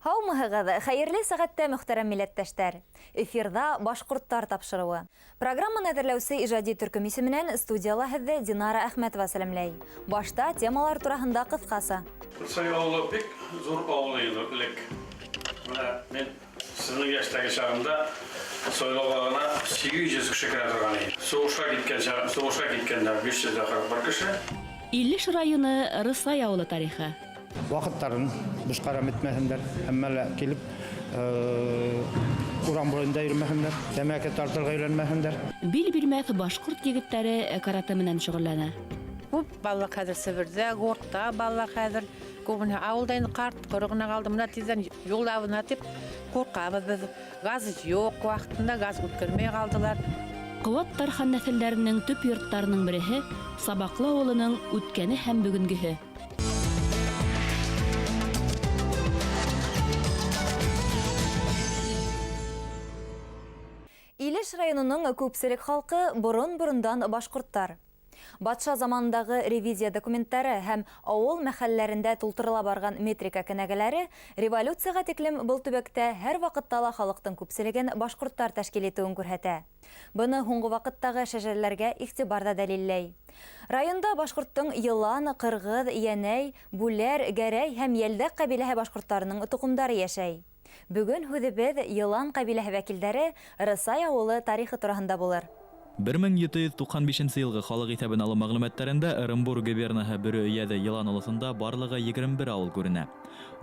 Һаумыһығыҙ, хәйерле сәғәттә, мөхтәрәм милләттәштәр! Эфирҙа Башҡорттар тапшырыуы. Программаны әҙерләүсе ижади төркөм исеменән студияла һеҙҙе Динара Әхмәтова сәләмләй. Башта темалар тураһында ҡыҫҡаса. Сай авылы бик зур авыл иде элек. Менә мин сезнең яшьтәге чагымда сайлауга гына 800 кеше керә торган иде. Сугышка киткән чак, сугышка киткәннәр 541 кеше. Илеш районы Рысай авылы тарихы. Вакытларын бушка әрәм итмәһеннәр, әмма лә килеп урам буенда йөрмәһеннәр, тәмәке тартырга өйрәнмәһеннәр. Бил бирмәҫ башҡорт егеттәре каратэ менән шөғөлләнә. Күп балалар хәҙер Себерҙә, Горкта балалар хәҙер. Күбеһе ауылда инде ҡарт ҡоро ғына ҡалды. Мына тиҙҙән юл ябына тип ҡурҡабыҙ беҙ. Газ юҡ, ваҡытында газ үткәрмәй ҡалдылар. Ҡыуат Тархан нәҫелдәренең төп йорттарының береһе Сабаҡлы ауылының үткәне һәм бөгөнгөһө. Илеш районының күпселек халҡы борон-борондан башҡорттар. Батша заманындағы ревизия документтары һәм ауыл мәхәлләләрендә тултырыла барған метрика кенәгәләре революцияға тиклем был төбәктә һәр ваҡытта ла халыҡтың күпселеген башҡорттар тәшкил итеүен күрһәтә. Быны һуңғы ваҡыттағы шәжәрәләргә иғтибар ҙа дәлилләй. Районда башҡорттоң Йылан, Ҡырғыҙ, Йәнәй, Бүләр, Гәрәй һәм Йәлдәк ҡәбиләһе башҡорттарының тоҡомдары йәшәй. Бөгөн һүҙебеҙ Йылан ҡәбиләһе вәкилдәре Рысай ауылы тарихы тураһында булыр. 1795 нче елгы халык иҫәбен алыу мәгълүматтарында Ырымбур губернаһы Бөрө өйәҙе Йылан олоҫонда барлығы 21 ауыл күренә.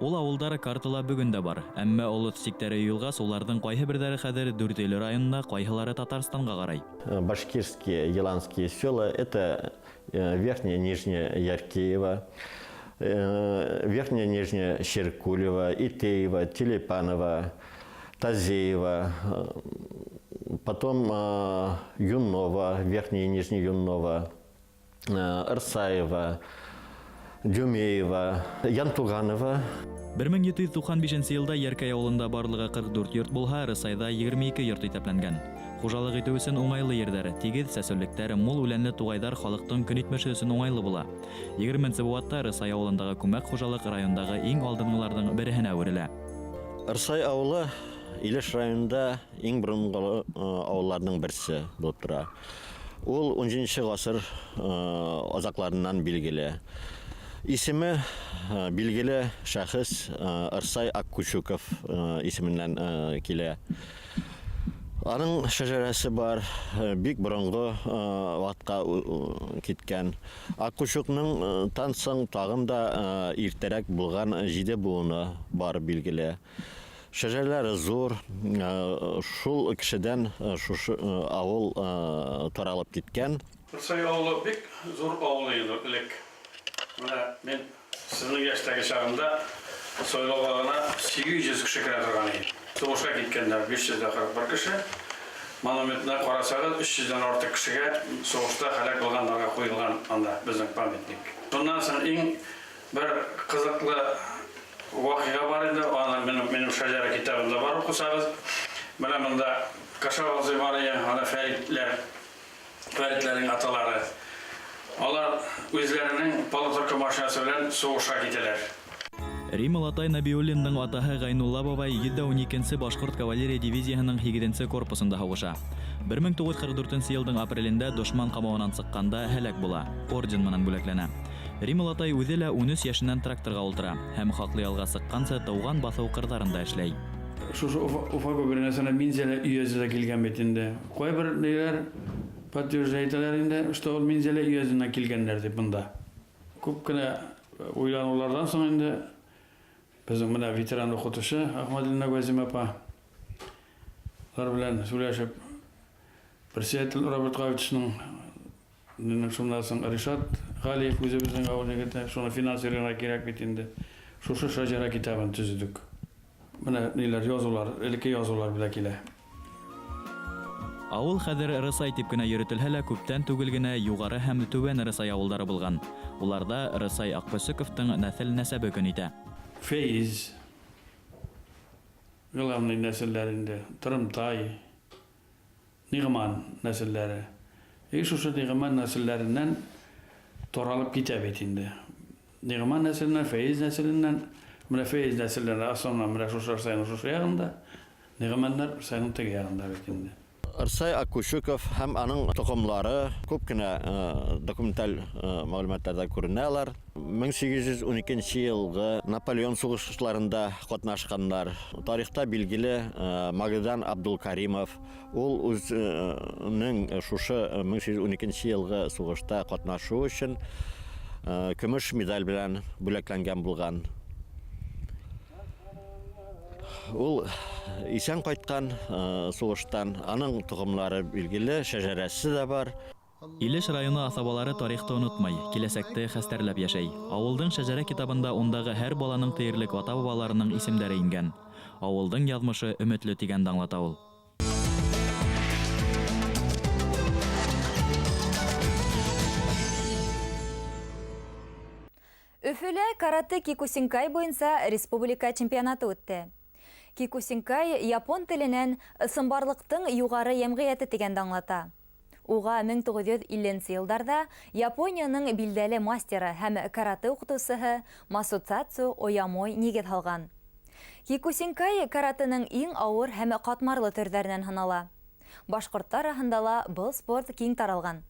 Ул ауылдар картала бөгөн дә бар. Әммә олоҫ сиктәре юйылғас, уларҙың ҡайһы берҙәре хәҙер Дүртөйлө районына, ҡайһылары Татарстанға ҡарай. Башкирские еланские села – это Верхняя Нижняя Яркеева, Верхняя Нижняя Щеркулева, Итеева, Телепанова, Тазеева, потом Юнова, Верхняя и Нижняя Юнова, Арсаева, Дюмеева, Янтуганова. 1795 елда Яркәй авылында барлыгы 44 йорт булһа, Рысайҙа 22 йорт иҫәпләнгән. Хужалыҡ итеү өсөн уңайлы ерҙәр, тигеҙ сәсеүлектәр, мул үләнле туғайҙар халыҡтың көнитмеше өсөн уңайлы була. 20 нсе быуатта Рысай авылындағы күмәк хужалыҡ райондағы иң алдынғыларҙың береһенә әүерелә. Рысай авылы Илеш районында иң боронғо авылларның берсе булып тора. Ул 17 гасыр азакларыннан билгеле. Исеме билгеле шәхес Ырсай Аккучуков исеменнән килә. Аның шәҗәрәсе бар, бик борынгы вакытка киткән. Аккучукның тан соң тагын да иртәрәк булган җиде буыны бар билгеле. Шәҗәрәләре зур, шул кешедән шушы авыл таралып киткән. Рысай авылы бик зур авыл иде элек. Менә мин сезнең яшьтәге чагымда сайлауга гына 800 кеше керә торган иде. Сугышка киткәннәр 541 кеше. Монументына карасагыз, 300 дән артык кешегә сугышта һәлак булганнарга куелган анда безнең памятник. Шуннан соң иң бер кызыклы вакыйга бар инде, аны минем, минем Шәҗәрә китабында бар укысагыз. Менә монда Кашап абзый бар иде, аны Фәритләр, Фәритләрнең аталары. Алар үзләренең полуторка машинасы белән сугышка китәләр. Рим олатай Нәбиуллинның атаһы Гайнулла бабай 112 нче башкорт кавалерия дивизияһының һигеҙенсе корпусында һуғыша. 1944 нче йылдың апрелендә дошман ҡамауынан сыҡҡанда һәләк була, орден менән бүләкләнә. Рим олатай үҙе лә 13 йәшенән тракторға ултыра һәм хаҡлы ялға сыҡҡансы тыуған баҫыу ҡырҙарында эшләй. Шушы Уфа, Уфа губерниясына Минзәлә өязе дә килгән бит инде. Кайбер ниләр подтверждать итәләр инде, что ул Минзәлә өязеннән килгәннәр дип монда. Күп кенә уйланулардан соң инде безнең менә ветеран укытучы Ахмадуллина Гүәзим апа алар белән сөйләшеп, председатель Роберт Гавитовичның шуннан соң Ришат Галиев үзебезнең авыл егете, шуны финансирование кирәк бит инде. Шушы шәҗәрә китабын төзедек. Менә ниләр язулар, элекке язулар белән килә. Авыл хәҙер Рысай тип кенә йөрөтөлһә лә, күптән түгел генә Юғары һәм Түбән Рысай ауылдары булған. Уларҙа Рысай Аҡкөсөковтың нәҫел-нәсәбе көн итә. Фәиз, главный нәселләр инде, Тырымтай, Нигъман нәселләре. И шушы Нигъман нәселләреннән таралып китә бит инде. Нигъман нәселеннән, Фәиз нәселеннән Менә Фәиз нәселләре основном менә шушы Рсайның шушы ягында, Нигъмәннәр Рсайның теге ягында бит инде. Рсай Аккучуков һәм аның токымлары күп кенә документаль мәгълүматларда күренә алар. 1812 елгы Наполеон сугышларында катнашканнар. Тарихта билгеле Магдан Абдулкаримов, ул үзенең шушы 1812 елгы сугышта катнашу өчен көмеш медаль белән бүләкләнгән булган. Ул исән кайткан сугыштан, аның токымлары билгеле, шәҗәрәсе дә бар. Илеш районы асабалары тарихты онытмай, киләсәкте хәстәрләп яшәй. Авылдың шәҗәрә китабында ундагы һәр баланың тиерлек ата-бабаларының исемдәре ингән. Авылдың язмышы өметле дигәнде аңлата ул. Өфөлә каратэ кикусинкай буйынса республика чемпионаты үтте. Кикусинкай япон теленән ысынбарлыҡтың юғары йәмғиәте тигәнде аңлата. Уға 1950 йылдарҙа Японияның билдәле мастеры һәм каратэ уҡытыусыһы Масуцацу Оямой нигеҙ һалған. Кикусинкай каратэның иң ауыр һәм ҡатмарлы төрҙәренән һанала. Башҡорттар араһында ла был спорт киң таралған.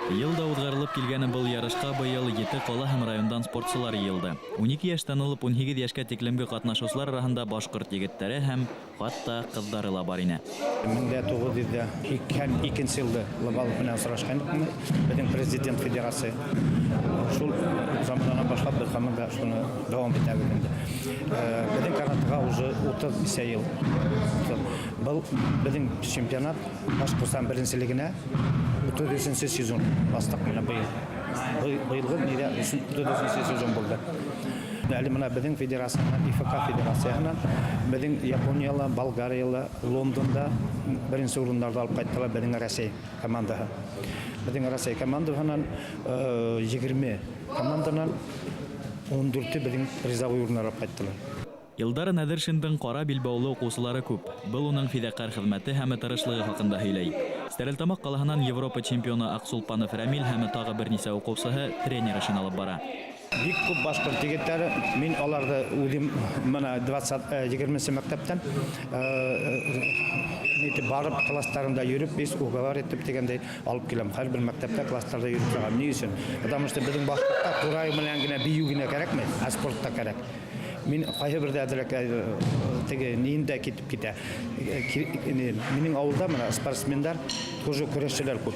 Йыл да уҙғарылып килгән был ярышҡа быйыл 7 ҡала һәм райондан спортсылар йыйылды. 12 йәштән алып 18 йәшкә тиклемге ҡатнашыусылар араһында башҡорт егеттәре һәм хатта ҡыҙҙары ла бар ине. 1982 йылда Лобалов менән осрашҡан беҙҙең президент федерация. Шул заманнан башлап беҙ һаман да шуны дауам итәбеҙ инде. Беҙҙең каратэға уже 30 йыл. Был беҙҙең чемпионат Башҡортостан беренселегенә 33 сезон бастыҡ менә быйыл. Быйылғы нидә 33 сезон булды. Әле менә беҙҙең федерациянан, ИФК федерацияһынан беҙҙең Японияла, Болгарияла, Лондонда беренсе урындарҙы алып ҡайттылар беҙҙең Рәсәй командаһы. Беҙҙең Рәсәй командаһынан 20 команданан 14-е беҙҙең призовой урындар алып ҡайттылар. Илдар Нәҙершиндың ҡара билбаулы уҡыусылары күп. Был уның фиҙаҡәр хеҙмәте һәм тырышлығы хаҡында һөйләй. Стәрлетамаҡ ҡалаһынан Европа чемпионы Аҡсулпанов Рәмил һәм тағы бер нисә уҡыусыһы тренер эшен алып бара. Бик күп башҡорт егеттәре, мин аларҙы үҙем мына 20-нсе мәктәптән барып класстарында йөрөп, без уговор итеп тигәндәй алып киләм. Һәр бер мәктәптә класстарҙа йөрөп сығам. Ни өсөн? Потому что беҙҙең башҡортта ҡурай менән генә бейеү генә кәрәкмәй, ә спорт та кәрәк. Мин ҡайһы берҙә әҙерәк теге нием дә китеп китә. Минең ауылда мына спортсмендар тоже көрәшселәр күп.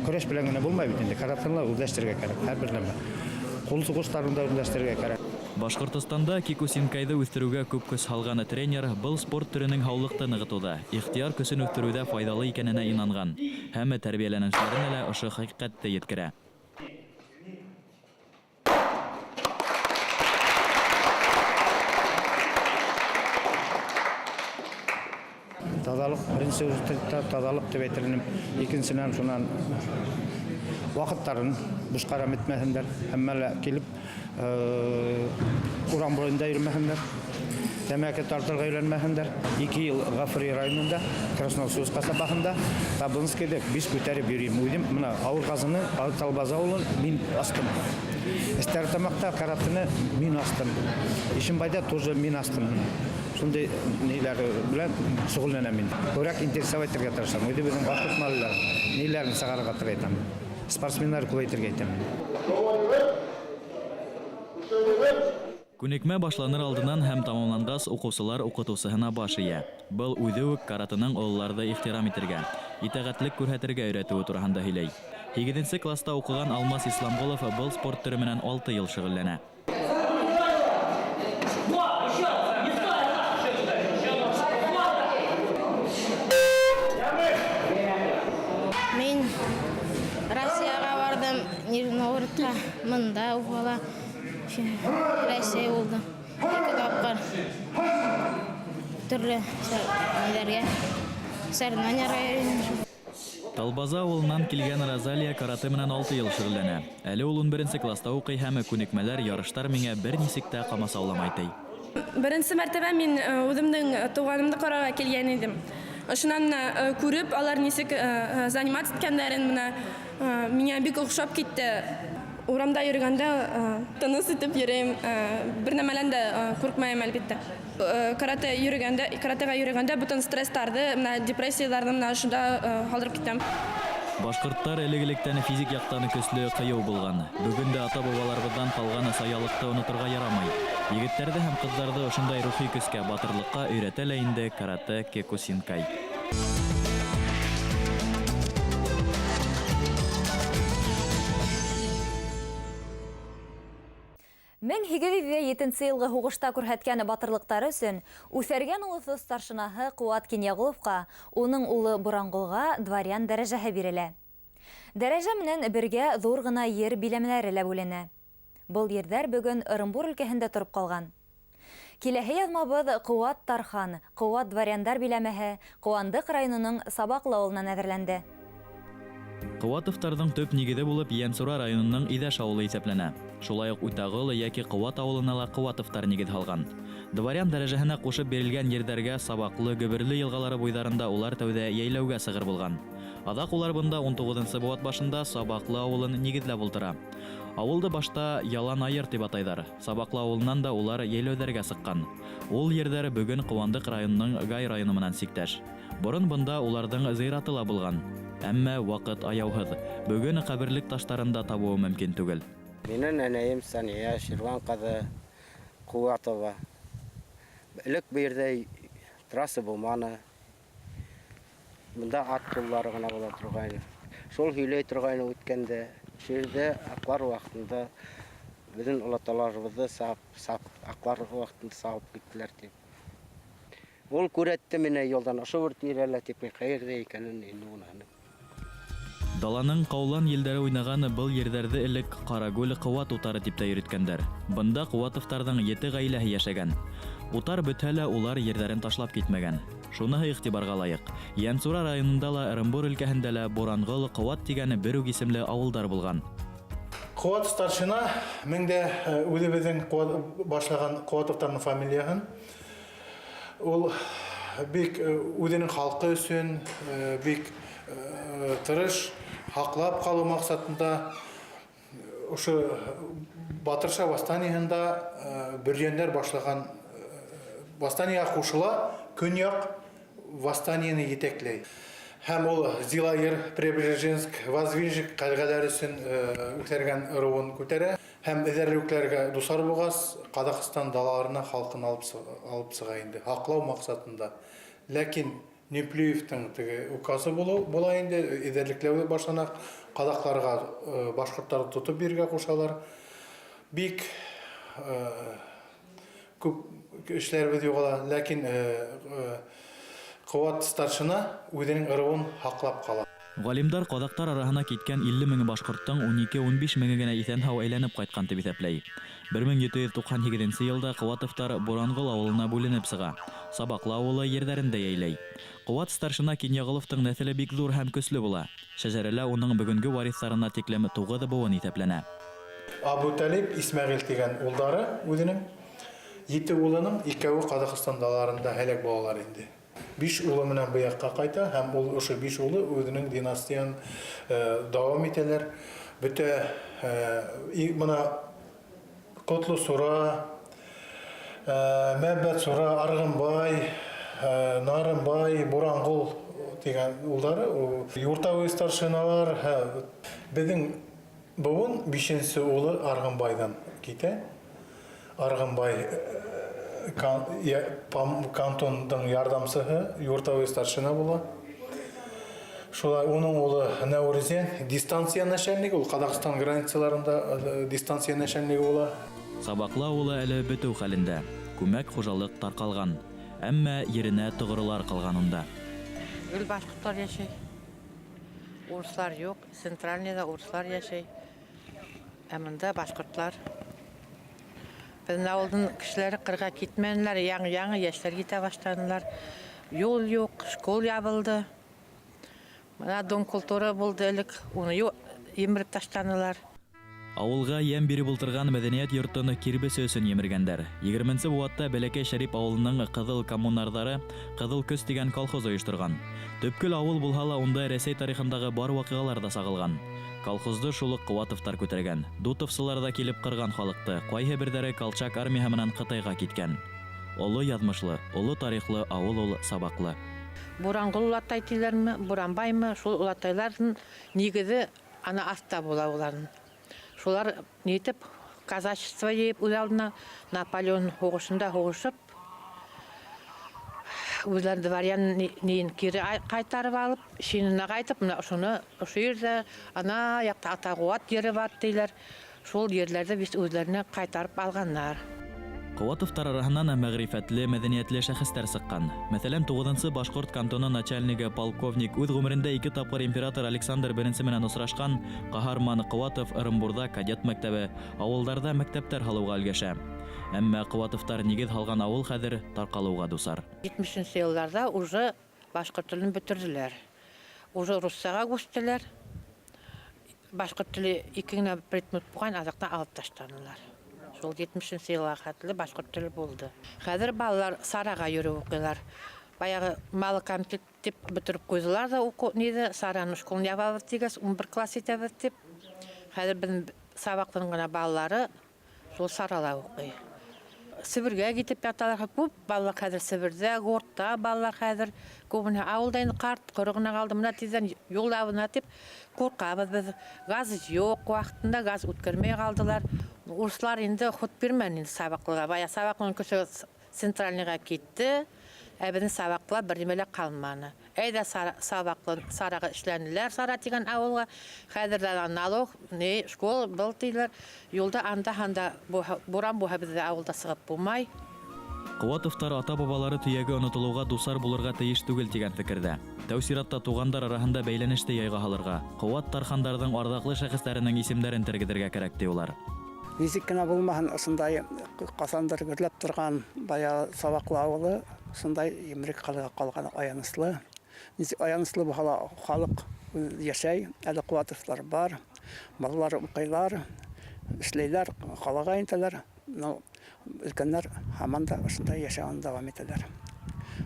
Көрәш белән генә булмай бит инде, каратэны үҙләштерергә кәрәк, һәр бер нәмә. Ҡул һуғыштарын да үҙләштерергә кәрәк. Башҡортостанда кикусинкайҙы үҫтереүгә күп көс һалған тренер был спорт төрөнөң һаулыҡты нығытыуҙа, ихтыяр көсөн үҫтереүҙә файҙалы икәненә инанған һәм тәрбиәләнеүселәренә лә ошо хәҡиҡәтте еткерә. Таҙалыҡ, беренсе очередта таҙалыҡ тип әйтер инем. Икенсенән, шунан ваҡыттарын бушҡа әрәм итмәһендәр, әммә лә килеп, урам буйында йөрөмәһендәр, тәмәке тартырға өйрәнмәһендәр. 2 йыл Ғафури районында, Красноусольск ҡасабаһында, Табынскийҙа 5 күтәреп йөрөйөм. Үҙем мына Ауырғазыны, Талбаза ауылын мин астым. Стәрлетамаҡта каратэны мин астым. Ишембайҙа тоже мин астым. Шундай ниләр белән шөғөлләнәм мин. Күберәк интересовать итергә тырышам. Үҙебеҙҙең башҡорт малайларын, ниләрен сығарырға тырышам. Спортсмендар күбәйтергә итәм. Күнекмә башланыр алдынан һәм тамамланғас уҡыусылар уҡытыусыһына баш эйә. Был үҙе үк каратэның ололарҙы ихтирам итергә, итәғәтлек күрһәтергә өйрәтеүе тураһында һөйләй. 8-нсе класста уҡыған Алмаз Исламғолов был спорт төрө менән 6 йыл шөғөлләнә. Мин Россияға барҙым, Нижний Новгородҡа, мында Уфала, Рәсәй булды. 2 тапҡыр төрлө ниләргә, соревнованияларға йөрөйм. Талбаза ауылынан килгән Розалия каратэ менән 6 йыл шөғөлләнә. Әле ул 11-нсе класста уҡый һәм күнекмәләр, ярыштар миңә бер нисек тә ҡамасауламай ти. Беренсе мәртәбә мин үҙемдең туғанымды ҡарарға килгән идем. Ошонан күреп, алар нисек заниматься иткәндәрен миңә бик оҡшап китте. Урамда йөрөгәндә тыныс итеп йөрөйөм, бер нәмәлән дә ҡурҡмайым, әлбиттә. Каратэ йөрөгәндә, каратэға йөрөгәндә бөтөн стресстарҙы, менә депрессияларҙы менә шунда ҡалдырып китәм. Башҡорттар элек-электән физик яҡтан көслө, ҡыйыу булған. Бөгөн дә ата-бабаларыбыҙҙан ҡалған саялыҡты оноторға ярамай. Егеттәрҙе һәм ҡыҙҙарҙы ошондай рухи көскә, батырлыҡҡа өйрәтә лә инде каратэ кекусинкай. 1807 йылғы һуғышта күрһәткән батырлыҡтары өсөн Үҫәргән улуҫы старшинаһы Ҡыуат Кинйәғоловҡа, уның улы Буранғолға дворян дәрәжәһе бирелә. Дәрәжә менән бергә ҙур ғына ер биләмәләре лә бүленә. Был ерҙәр бөгөн Ырымбур өлкәһендә тороп ҡалған. Киләһе яҙмабыҙ Ҡыуат Тархан, Ҡыуат дворяндар биләмәһе Ҡыуандыҡ районының Сабаҡлы ауылынан әҙерләнде. Ҡыуатовтарҙың төп нигеҙе булып Йәнсура районының Иҙәш ауылы иҫәпләнә. Шулай уҡ Үтәғол йәки Ҡыуат ауылына ла Ҡыуатовтар нигеҙ һалған. Дворян дәрәжәһенә ҡушып бирелгән ерҙәргә Сабаҡлы, Гөбөрлө йылғалары буйҙарында улар тәүҙә йәйләүгә сығыр булған. Аҙаҡ улар бында 19-нсы быуат башында Сабаҡлы ауылын нигеҙләп ултыра. Ауылды башта Ялан Айыр тип атайҙар. Сабаҡлы ауылынан да улар йәйләүҙәргә сыҡҡан. Ул ерҙәр бөгөн Ҡыуандыҡ районының Гай районы менән сиктәш. Борон бында уларҙың зыяраты ла булған. Әммә ваҡыт аяуһыҙ. Бөгөн ҡәберлек таштарын да табыуы мөмкин түгел. Минең әнәйем Сания Ширван ҡыҙы Ҡыуатова. Элек был ерҙә трасса булманы. Бында ат юлдары ғына була торғайны. Шул һөйләй торғайны үткәндә. Шул ерҙә аҡлар ваҡытында беҙҙең олаталарыбыҙҙы аҡлар ваҡытында сабып киттеләр тип. Ул күрәтте мине юлдан, ошо бер тирәлә тип, мин ҡайерҙә икәнен инде уныһын. Даланың ҡаулан елдәре уйнаған был ерҙәрҙе элек Ҡарагүл Ҡыуат утары тип тә йөрөткәндәр. Бында Ҡыуатовтарҙың 7 ғаиләһе йәшәгән. Утар бөтһә лә улар ерҙәрен ташлап китмәгән. Шуныһы иғтибарға лайыҡ. Йәнсура районында ла, Ырымбур өлкәһендә лә Буранғол, Ҡыуат тигән бер үк исемле ауылдар булған. Ҡыуат старшина мең дә үҙебеҙҙең башлаған Ҡыуатовтарҙың фамилияһын. Ул бик үҙенең халҡы өсөн бик тырыш, һаҡлап ҡалыу маҡсатында ошо Батырша восстаниеһында бөрйәндәр башлаған восстаниеға ҡушыла, көньяҡ восстаниены етәкләй. Һәм ул Зилайыр, Преображенск, Воздвижек ҡәлғәләр өсөн үҫәргән ырыуын күтәрә. Һәм эҙәрлекләргә дусар булғас, Ҡаҙағстан далаларына халҡын алып сыға инде, һаҡлау маҡсатында. Ләкин Неплюевтың теге указы була инде, эҙәрлекләү башлана, ҡаҙаҡларға башҡорттарҙы тотоп бирергә ҡушалар. Бик күп эшләребеҙ юғала, ләкин Ҡыуат старшина үҙенең ырыуын һаҡлап ҡала. Ғалимдар ҡаҙаҡтар араһына киткән 50 мең башҡорттоң 12-15 меңе генә иҫән-һау әйләнеп ҡайтҡан тип иҫәпләй. 1798 йылда Ҡыуатовтар Буранғол ауылына бүленеп сыға. Сабаҡлы ауылы ерҙәрендә йәйләй. Ҡыуат старшина Кинйәғоловтың нәҫеле бик ҙур һәм көслө була. Шәжәрәлә уның бөгөнгө вариҫтарына тиклем 9 быуын иҫәпләнә. Абуталип Исмәғил тигән улдары үҙенең 7 улының икәүе Ҡаҙағстан далаларында һәләк булалар инде. 5 улы менән был яҡҡа ҡайта һәм ул ошо 5 улы үҙенең династиян дауам итәләр. Бөтә бына Ҡотло Сура, Мәбәт Сура, Арғынбай, Нарынбай, Буранғол тигән улдары, юртауый старшиналар. Беҙҙең быуын 5-нсе улы Арғынбайҙан китә. Арғынбай кантондың ярҙамсыһы, юртауый старшина була. Шулай уның улы Нәүрүзен дистанция начальнигы, ул Ҡаҙағстан границаларында дистанция начальнигы була. Сабаҡлы ауылы әле бөтөү хәлендә. Күмәк хужалыҡ тарҡалған. Әммә еренә тоғролар ҡалған унда. Гел башҡорттар йәшәй. Урыҫлар юҡ, центральныйҙа урыҫлар йәшәй. Ә бында башҡорттар. Беҙҙең ауылдың кешеләре ҡырға китмәнеләр, яңы-яңы йәштәр китә башланылар. Юл юҡ, школ ябылды. Бына дом культура булды элек, уны емереп ташланылар. Ауылға йәм биреп ултырған мәҙәниәт йортон кирбесе өсөн емергәндәр. 20-нсе быуатта Бәләкәй Шәрип ауылының Ҡыҙыл коммунарҙары Ҡыҙыл көс тигән колхоз ойошторған. Төпкөл ауыл булһа ла унда Рәсәй тарихындағы бар ваҡиғалар ҙа сағылған. Колхозды шул ук Куатовтар күтәргән. Дутовсылар да килеп кырган халыкты, кайһы бердәре Колчак армияһы менән Кытайга киткән. Олы язмышлы, олы тарихлы авыл ул Сабаклы. Бурангол олатай диләрме, Буранбаймы, шул олатайларның нигезе ана аста була уларның. Шулар нитеп казачество йыйып үз алдына Наполеон һугышында һугышып, үзләрен дворян ниен кире кайтарып алып, чинына кайтып, менә шуны ошо җирдә ана якта Атагуат җире бар диләр. Шул җирләрдә бит үзләренә кайтарып алганнар. Куатовтар араһыннан мәгърифәтле, мәдәниятле шәхесләр сыккан. Мәсәлән, 9нчы башкорт кантоны начальнигы полковник үз гомерендә ике тапкыр император Александр I менән осрашкан Каһарман Куатов Ырымбурда кадет мәктәбе, авылдарда мәктәптәр һалыуға өлгәшә. Әмма Куатовтар нигеҙ һалған ауыл хәҙер тарҡалыуға дусар. 70 елларда уже башкорт телен бөтөрҙөләр. Уже руссаға күстеләр. Башкорт теле ике генә предмет булган, аҙаҡтан алып ташланылар. Шул 70 йылға хәтле башҡорт теле булды. Хәҙер балалар Сараға йөрөп уҡыйлар. Баяғы малокомплект тип бөтөрөп ҡуйҙылар ҙа уҡыу ниҙе, Сараны школын ябабыҙ тигәс, 11 класс итәбеҙ тип. Хәҙер беҙҙең Сабаҡлының ғына балалары шул Сарала уҡый. Себергә китеп яталар, күп балалар хәҙер Себерҙә, Горта балалар хәҙер. Күбенә ауылда инде ҡарт ҡоро ғына ҡалды. Мына тиҙҙән юл абына тип ҡурҡабыҙ беҙ. Газ юҡ, ваҡытында газ үткәрмәй ҡалдылар. Урыҫлар инде хут бирмәне инде Сабаҡлыға. Бая Сабаҡлының көсө центральныйға китте, ә беҙҙең Сабаҡлыла бер нимә лә ҡалманы. Әйҙә Сабаҡлы Сараға эшләнеләр, Сара тигән ауылға. Хәҙер ҙә налог, ни, школа был тиләр. Юлда анда-һанда буран булһа беҙҙә ауылда сығып булмай. Куатовтар ата-бабалары төйәге онотолоуға дусар булырға тейеш түгел тигән фекерҙә. Тәү сиратта туғандар араһында бәйләнеште яйға һалырға, Ҡыуат тархандарҙың арҙаҡлы шәхестәренең исемдәрен тергеҙергә кәрәк, ти улар. Нисек кенә булмаһын, ошондай ҡасандыр гөрләп торған бая Сабаҡлы ауылы шундай емерек хәлгә ҡалған, аяныслы. Нисек аяныслы булһа ла халыҡ йәшәй, әле Ҡыуатовтар бар, балалар уҡыйлар, эшләйләр, ҡалаға интәләр. Но өлкәннәр һаман да ошондай йәшәүен дауам итәләр.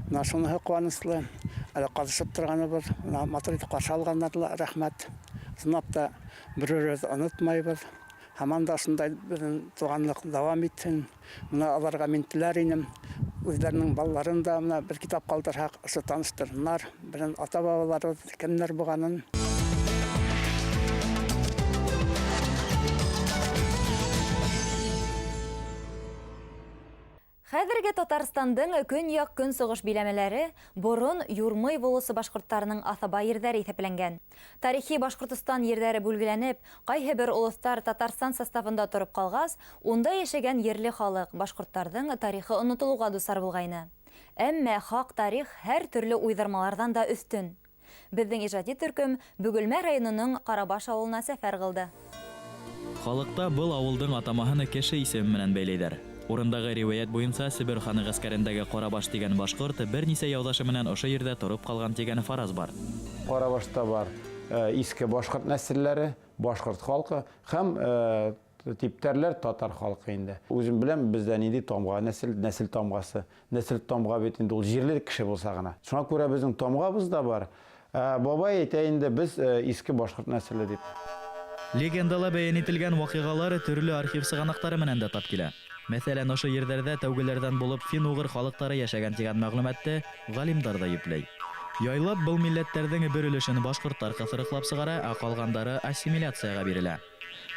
Мына шуныһы ҡыуаныслы, әле ҡаҙышып торғаныбыҙ, мына матур итеп ҡаршы алғандар ла рәхмәт. Ысынлап та бер-беребеҙҙе онотмайбыҙ. Һаман да ошондай беҙҙең туғанлыҡ дауам итһен. Мына аларға мин теләр инем, үҙҙәренең балаларын да мына бер китап ҡалдырһаҡ, ошо таныштырһындар, беҙҙең ата-бабаларыбыҙ кемдәр булғанын. Хәҙерге Татарстандың көньяҡ-көнсығыш биләмәләре борон Юрмый волосы башҡорттарының аҫаба ерҙәре иҫәпләнгән. Тарихи Башҡортостан ерҙәре бүлгеләнеп, ҡайһы бер олоҫтар Татарстан составында тороп ҡалғас, унда йәшәгән ерле халыҡ башҡорттарҙың тарихы онотолоуға дусар булғайны. Әммә хаҡ тарих һәр төрлө уйҙырмаларҙан да өҫтөн. Беҙҙең ижади төркөм Бөгөлмә районының Ҡарабаш ауылына сәфәр ҡылды. Халыҡта был ауылдың атамаһын кеше исеме менән бәйләйҙәр. Урындағы риүәйәт буйынса Себер ханы ғәскәрендәге Ҡарабаш тигән башҡорт бер нисә яуҙашы менән ошо ерҙә тороп ҡалған тигән фараз бар. Ҡарабашта бар иҫке башҡорт нәҫелләре, башҡорт халҡы һәм типтәрләр татар халҡы инде. Үҙем беләм, беҙҙә ниндәй тамға, нәҫел тамғасы. Нәҫел тамға бит инде ул җирле кеше булса ғына. Шуңа күрә беҙҙең тамғабыҙ да бар. Бабай әйтә инде, беҙ иҫке башҡорт нәҫеле дип. Легендала бәйән ителгән ваҡиғалар төрлө архив сығанаҡтары менән дә тап килә. Мәҫәлән, ошо ерҙәрҙә тәүгеләрҙән булып фин-уғыр халыҡтары йәшәгән тигән мәғлүмәтте ғалимдар ҙа йөпләй. Яйлап был милләттәрҙең бер өлөшөн башҡорттар ҡыҫырыҡлап сығара, ә ҡалғандары ассимиляцияға бирелә.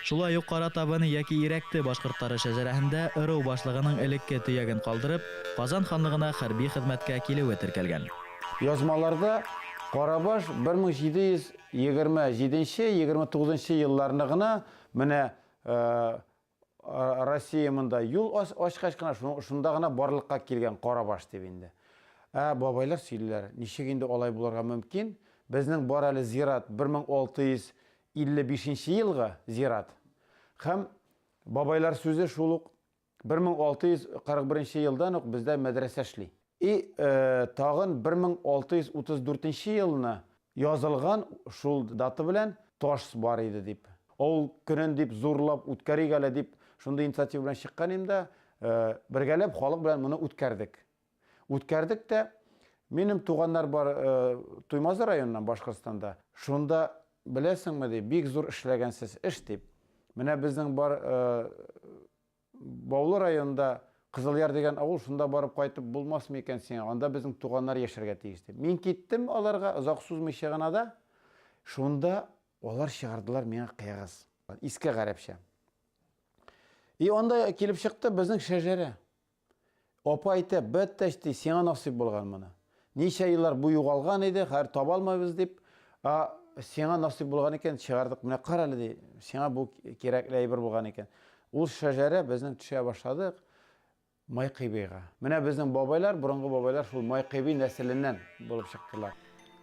Шулай уҡ Ҡара Табын йәки Ирәкте башҡорттары шәжәрәһендә ырыу башлығының элекке төйәген ҡалдырып, Ҡазан ханлығына хәрби хеҙмәткә килеүе теркәлгән. Язмаларда Ҡарабаш бер мең ете йөҙ егерме етенсе, егерме туғыҙынсы йылларына ғына менә Россия мында юл асҡас ҡына шунда ғына барлыҡҡа килгән Ҡарабаш тип инде. Ә бабайлар сөйләр, нисек инде алай булырға мөмкин? Беҙҙең бар әле зират бер мең алты йөҙ илле бишенсе йылғы зират. Һәм бабайлар сүзе шул уҡ бер мең алты йөҙ ҡырҡ беренсе йылдан уҡ беҙҙә мәҙрәсә эшләй. И тағын бер мең алты йөҙ утыҙ дүртенсе йылына язылған шул дата белән таш бар иде дип. Ул көнөн дип зурлап үткәрик әле дип шундай инициатива белән чыккан идем дә, бергәләп халык белән моны үткәрдек. Үткәрдек тә, минем туганнар бар, Туймазы районыннан, Башкортстанда. Шунда беләсеңме, ди, бик зур эшләгәнсез эш дип. Менә безнең бар Баулы районында Кызылъяр дигән авыл, шунда барып кайтып булмасмы икән сиңа, анда безнең туганнар яшәргә тиеш дип. Мин киттем аларга, озак сузмыйча гына да, шунда алар чыгардылар миңа кәгазь. Иске гарәпчә. И анда килеп чыкты безнең шәҗәрә. Апа әйтә, бәттәч ди, сиңа насыйп булган моны. Ничә еллар бу югалган иде, хәер таба алмыйбыз дип, а сиңа насыйп булган икән, чыгардык. Менә кара әле ди, сиңа бу кирәкле әйбер булган икән. Ул шәҗәрә безнең төшә башладык Майкыйбыйга. Менә безнең бабайлар, борынгы бабайлар шул Майкыйбый нәселеннән булып чыктылар.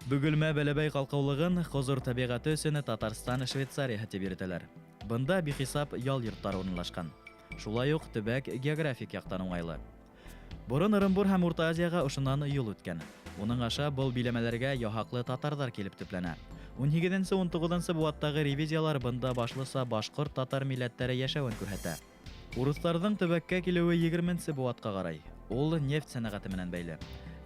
Бөгелмә Бәләбәй калкаулыгын хозур табигате өчен Татарстан Швейцарияһы дип йөртәләр. Бында бихисап ял йортлары урынлашкан. Шулай ук төбәк географик яктан уңайлы. Борын Ырымбур һәм Урта Азиягә ошыннан юл үткән. Уның аша был биләмәләргә яһаклы татардар килеп төпләнә. 18-19 быуаттагы ревизиялар бында башлыса башкорт татар милләтләре яшәвен күрһәтә. Урысларҙың төбәккә килеүе 20 быуатҡа ҡарай. Ул нефть сәнәғәте менән бәйле.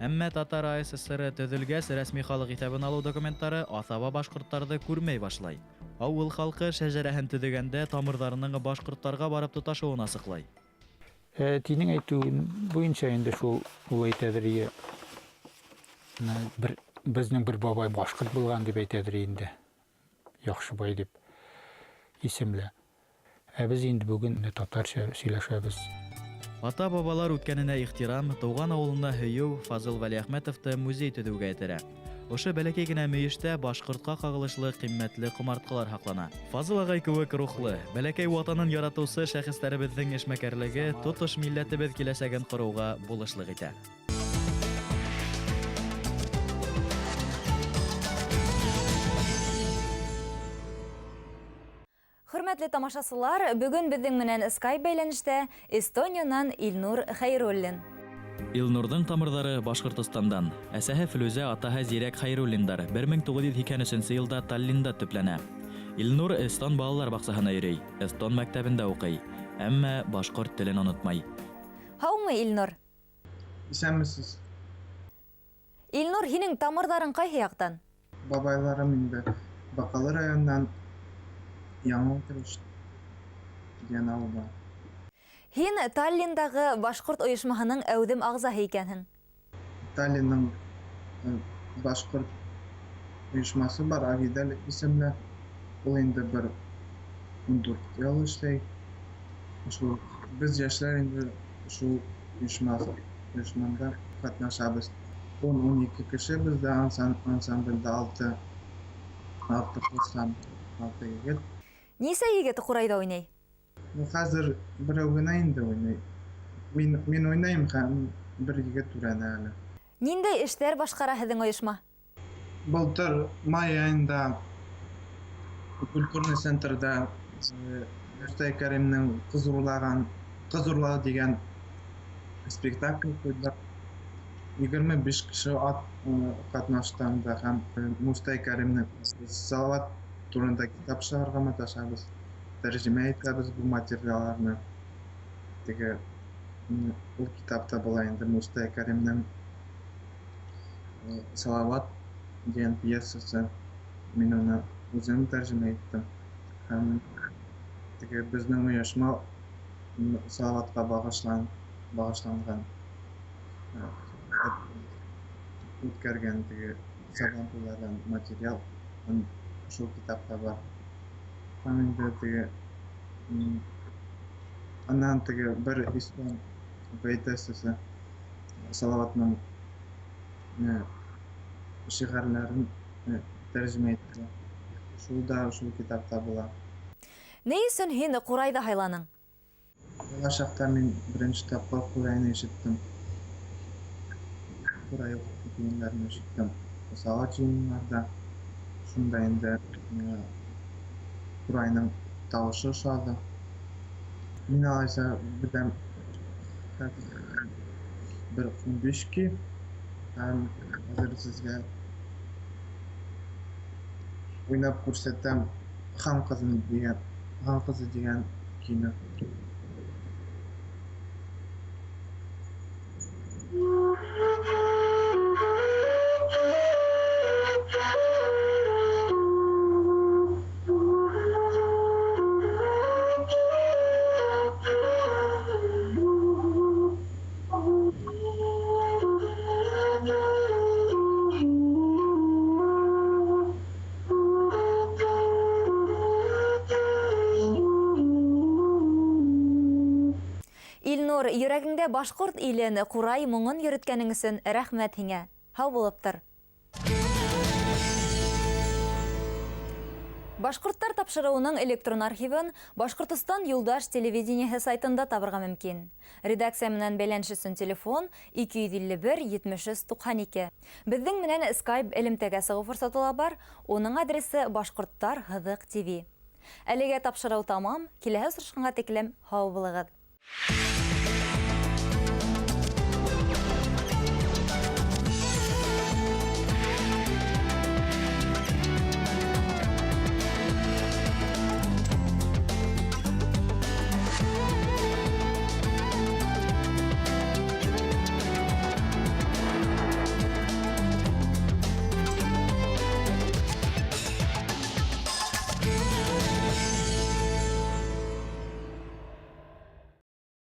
Әммә Татар АССР төҙөлгәс, рәсми халыҡ иҫәбен алыу документтары аҫаба башҡорттарҙы күрмәй башлай. Ауыл халҡы шәжәрәһен төҙөгәндә тамырҙарының башҡорттарға барып тоташыуын асыҡлай. Әтинең әйтеүе буйынса инде шул ул әйтәҙер ие. Бер безнең бер бабай башҡорт булған дип әйтәҙер инде. Яҡшыбай дип исемле. Ә без инде бүген татарча сөйләшәбез. Ата-бабалар үткәненә ихтирам, тыуған ауылына һөйөү Фазыл Вәлиәхмәтовты музей төҙөүгә этәрә. Ошо бәләкәй генә мөйөштә башҡортҡа ҡағылышлы ҡиммәтле ҡомартҡылар һаҡлана. Фазыл ағай кеүек рухлы, бәләкәй ватанын яратыусы шәхестәребеҙҙең эшмәкәрлеге тотош милләтебеҙ киләсәген ҡороуға булышлыҡ итә. Хөрмәтле тамашасылар, бөгөн беҙҙең менән Skype бәйләнештә Эстониянан Илнур Хәйруллин. Илнурҙың тамырҙары Башҡортостандан. Әсәһе Флүзә, атаһы Зирәк Хәйруллиндар 1983 йылда Таллинда төпләнә. Илнур эстон балалар баҡсаһына йөрөй, эстон мәктәбендә уҡый, әммә башҡорт телен онотмай. Һаумы, Илнур? Иҫәнмеһегеҙ. Илнур, һинең тамырҙарың ҡайһы яҡтан? Бабайларым инде Баҡалы районынан, Яңы Ултырыш тигән ауылда. Һин Таллиндағы башҡорт ойошмаһының әүҙем ағзаһы икәнһең. Таллинның башҡорт ойошмаһы бар, Агидель исемле. Ул инде бер 14 йыл эшләй. Шул беҙ йәштәр инде шул ойошманда ҡатнашабыҙ. 10-12 кеше беҙҙә ансамблдә 6 ҡыҙ һәм 6 егет. Нисә егет ҡурайҙа уйнай? Хәҙер берәү генә инде уйнай. Мин уйнайым һәм бер егет өйрәнә әле. Ниндәй эштәр башҡара һеҙҙең ойошма? Былтыр май айында культурный центрда Мостай Кәримдең Ҡыҙ урлау тигән спектакль ҡуйҙыҡ. 25 кеше ҡатнашты унда һәм Мостай Кәримдең Салават турында китап сығарырға маташабыҙ, тәржемә итәбеҙ был материалдарны. Теге ул китапта була инде Мостай Кәримдең Салават тигән пьесасы. Мин уны үҙем тәржемә иттем. Һәм теге беҙҙең ойошма Салаватҡа бағышланған үткәргән теге сабантуйларҙан материал шул китапта бар. Һәм инде теге аннан теге бер эстон поэтессасы Салаватның шиғерләрен тәржемә итте. Шул да шул китапта була. Ни өсөн һин ҡурайҙы һайланың? Бала саҡта мин беренсе тапҡыр ҡурайны ишеттем. Ҡурай уйындарын ишеттем. Салават йыйындарҙа. Шунда инде миңә ҡурайның тауышы оҡшаны. Мин алайса беләм бер 15 көй һәм хәҙер һеҙгә уйнап күрһәтәм Хан ҡыҙы тигән көйнө. Тимур, йөрәгеңдә башҡорт илен, ҡурай моңон йөрөткәнең өсөн рәхмәт һиңә. Һау булып тор. Башҡорттар тапшырыуының электрон архивын Башҡортостан юлдаш телевидениеһы сайтында табырға мөмкин. Редакция менән бәйләнеш өсөн телефон 251 73 92. Беҙҙең менән Skype элемтәгә сығыу форсаты ла бар. Уның адресы Башҡорттар һыҙыҡ ТВ. Әлегә тапшырыу тамам. Киләһе осрашҡанға тиклем һау булығыҙ.